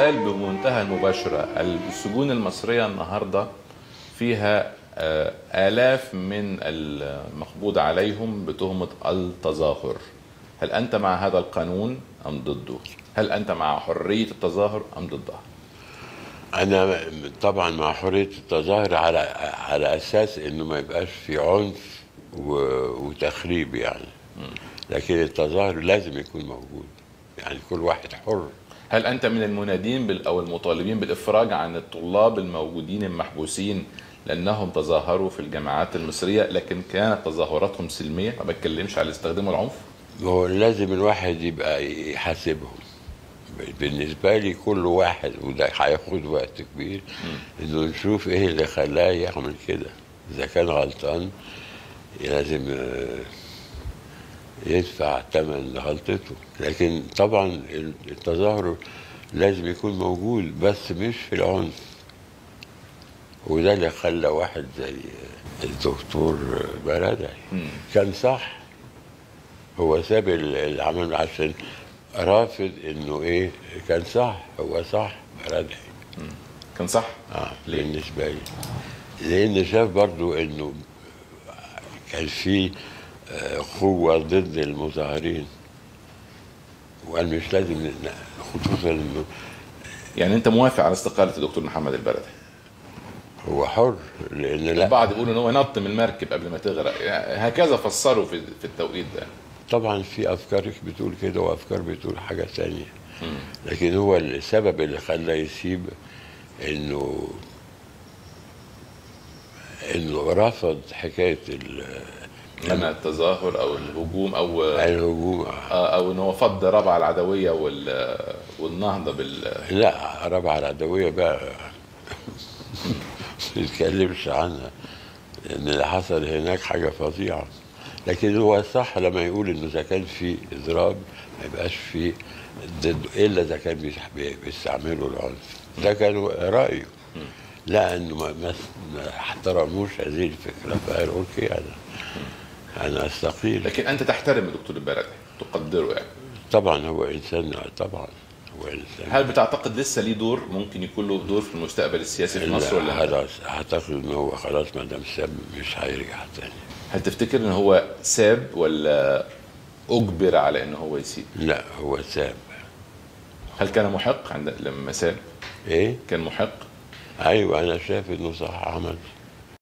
سؤال بمنتهى المباشرة، السجون المصرية النهاردة فيها آلاف من المقبوض عليهم بتهمة التظاهر، هل أنت مع هذا القانون أم ضده؟ هل أنت مع حرية التظاهر أم ضدها؟ أنا طبعا مع حرية التظاهر على أساس إنه ما يبقاش في عنف وتخريب يعني، لكن التظاهر لازم يكون موجود، يعني كل واحد حر. هل أنت من المنادين أو المطالبين بالإفراج عن الطلاب الموجودين المحبوسين لأنهم تظاهروا في الجامعات المصرية لكن كانت تظاهراتهم سلمية؟ ما بتكلمش على استخدام العنف. هو لازم الواحد يبقى يحاسبهم. بالنسبة لي كل واحد، وده هياخد وقت كبير، إنه نشوف إيه اللي خلاه يعمل كده. إذا كان غلطان لازم يدفع ثمن غلطته، لكن طبعا التظاهر لازم يكون موجود بس مش في العنف. وده اللي خلى واحد زي الدكتور برادعي كان صح، هو ساب العمل عشان رافض انه ايه، كان صح، هو صح برادعي كان صح. بالنسبة لي، لان شاف برضو انه كان في قوة ضد المظاهرين، وقال مش لازم، خصوصا انه يعني انت موافق على استقالة الدكتور محمد البرادعي؟ هو حر، لان لا البعض بيقولوا ان هو نط من المركب قبل ما تغرق، يعني هكذا فسروا في التوقيت ده. طبعا في افكار بتقول كده وافكار بتقول حاجة ثانية، لكن هو السبب اللي خلاه يسيب انه رفض حكاية منع التظاهر او الهجوم او الهجوم او ان هو فض ربع العدوية والنهضه لا، ربع العدوية بقى ما نتكلمش عنها، لان اللي حصل هناك حاجة فظيعة. لكن هو صح لما يقول انه اذا كان في اضراب ما يبقاش في ضد، الا اذا كان بيستعملوا العنف. ده كان رايه، لا انه ما احترموش هذه الفكرة، فقال okay انا استقيل. لكن انت تحترم الدكتور البرادعي، تقدره يعني؟ طبعا هو انسان، طبعا هو انسان. هل بتعتقد لسه ليه دور، ممكن يكون له دور في المستقبل السياسي في مصر ولا؟ خلاص اعتقد ان هو خلاص ما دام ساب مش هيرجع تاني. هل تفتكر ان هو ساب ولا اجبر على ان هو يسيب؟ لا هو ساب. هل كان محق عند لما ساب؟ ايه؟ كان محق؟ ايوه انا شايف انه صح عمل.